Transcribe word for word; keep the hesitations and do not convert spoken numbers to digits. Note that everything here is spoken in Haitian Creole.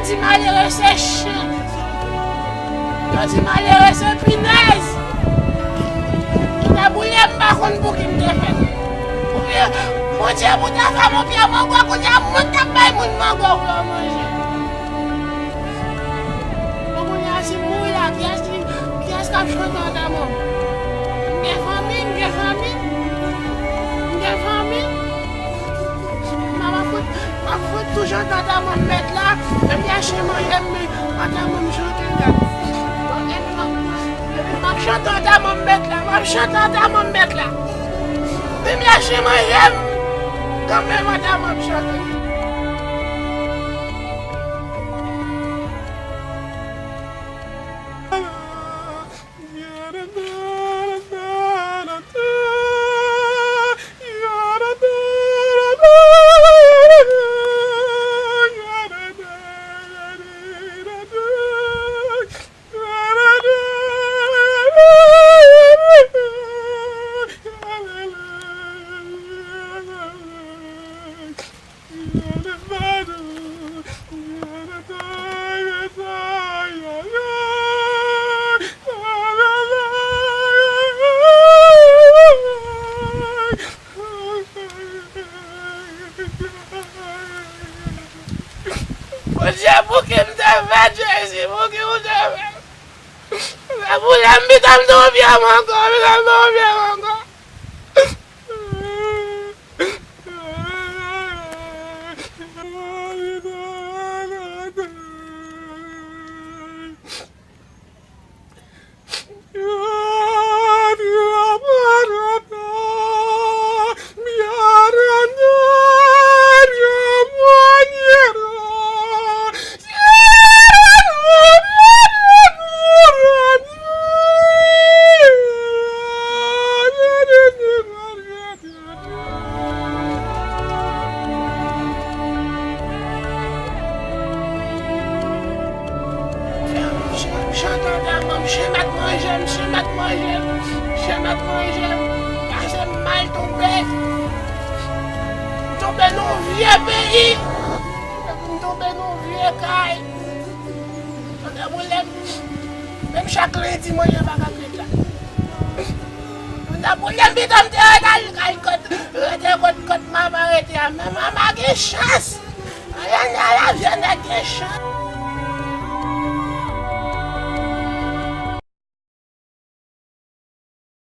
Ti malere se chen. Yon ti malere se pinèz. Mwen boule m pa konn pou ki m te fèt. Oubyen Bondye pou ta fè m yon pye mango kounye a moun k ap bay moun mango pou yo manje. Bon, kounye a si m mouri la, kiyès ki, kiyès k ap chante andan mwen? M gen fanmi, m gen fanmi. M gen fanmi. M ap fout, m ap fout tou jan tata mwen m mèt la, menm yache manje m, men tata mwen m chante gad. Epi m ap, epi m ap chante tata mwen m mèt la, m ap chante tata mwen m mèt la. Menm yache manje m, kanmenm tata mwen m chante. Bondye, pou ki m te fèt, Jezi, pou ki ou te fè m? Lè pou lè m pita m te yon pye mango, pita m te yon pye mango. Chante andan mwen, msye mèt manje m, msye mèt manje m, msye mèt manje m. Pase m mal tonbe. M tonbe nan yon vye peyi. M tonbe nan yon vye kay. Tande pwoblèm. Menm chak lendi manje pa ka fèt la. Tande pwoblèm, pito m te rete al, al kot, rete kot, kot mama rete a. Men mama gen chans.